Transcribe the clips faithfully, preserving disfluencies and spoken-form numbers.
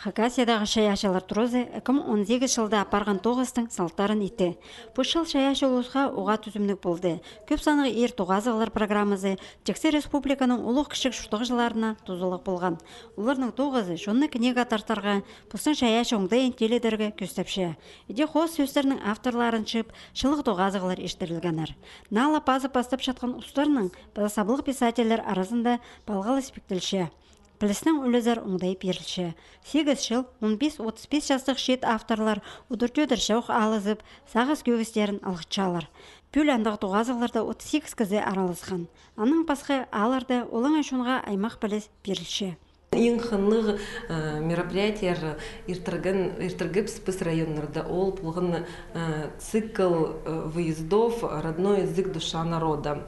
Хакасиядағы чайаачылар туразы ікі муң он сигізінҷі чылда апарған тоғыстың салтарын итті. Пу чыл чайаачы улусха уғаа тӱзімніг полды. Кӧп саннығ ир тоғазығлар программазы тиксі республиканың улуғ-кічіг чуртағҷыларына тузалығ полған. Оларның тоғызы чонны книга тартарға, постың чайаачы оңдайын тилідерге кӧзітче. Іди хоос сӧстернің авторларын чыып, чылығ тоғазығлар иртірілгеннер. Наа ла пазып пастап чатхан устарның паза саблығ писательлер аразында палғалыс пиктелче. Пілістең ӱлезер оңдай пирілче. Сигіс чыл, он пис, отыс пис частығ чиит авторлар удур-тӧдір чоох алызып, сағыс кӧгістерін алғытчалар. Пӱӱл андағ тоғазығларда отыс сигіс кізі араласхан. Аннаң пасха аалларда олаңай чонға аймах піліс пирілче. Иң хынығ, э, мероприятиелер иртірген, иртіргебіс піс районнарда. Ол полған, э, цикл, э, выездов «Родной язык, душа народа».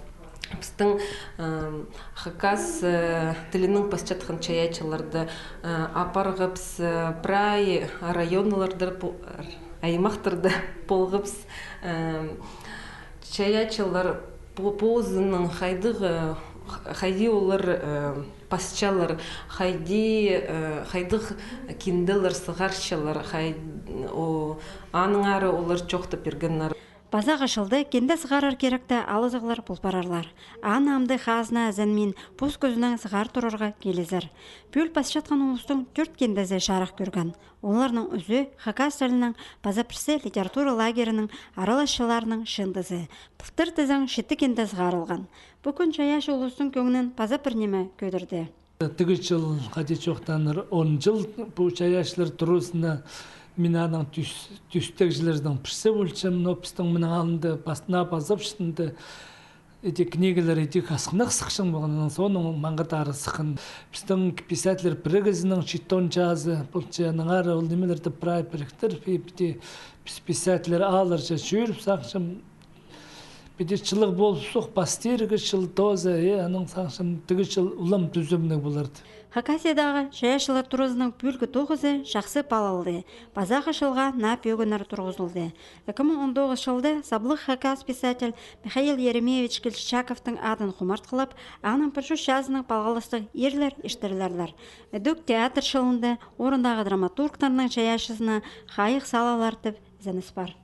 Пістің, э, хакас, э, тілінең пасчатхан чайаачыларды, э, апарғабыс, э, прай районнарда, пу-, аймахтарда полғабыс, э, чайаачылар по-, позының хайдағ, э, хайди олар, э, пасчалар, хайди, э, хайдағ кинделер сығарчалар, хай-, о, аннаңар олар чоохтап пиргеннер. Пазағы чылда кинде сығарар киректе алызығлар пол парарлар. Аны амды хазна ізенмин пос кӱзінең сығар турарға килізер. Пӱӱл пасчатхан улустың тӧрт киндезі чарых кӧрген. Оларның ӱзі хакас тілінең паза пірсі литература лагерінің араласчыларының чыындызы. Пылтыр тізең читі кинде сығарылған. Пу кӱн чайаачы улустың кӧңнін паза пір ниме кӧдірді. Тігі чыл, хайди чоохтанар, он чыл пу чайаачылар туразына мин аның тӱс-, тӱстегҷілерінің пірсі полчам, но пістің мының алнында пастына пазапчатханда іди книгалар, іди хасхынах сыхчаң полған, анаң соонаң маңға таары сыххан. Пістің писательлер пірігізінің читон чазы полча, аннаңар ол нимелерді прай піріктіріп, и піди піс писательлер аалларҷа чӧріп, сағынчам, піди чылығ полып сох, пастирғы чыл тооза, и анаң сағынчам, тігі чыл улам тӱзімніг полар. Хакасиядағы чайаачылар туразының пӱӱлгі тоғызы чахсы паалалды. Пазағы чылға наа пӧгіннер турғызылды. Ікі муң он тоғызынҷы чылда саблығ хакас писатель Михаил Еремеевич Кильчичаковтың адын хумартхылап, аның пір чӱс чазынаң палғалыстығ ирлер иртірілерлер. Ідӧк театр чылында орындағы драматургтарның чайаачызына хайығ салалар тіп ізеніс пар.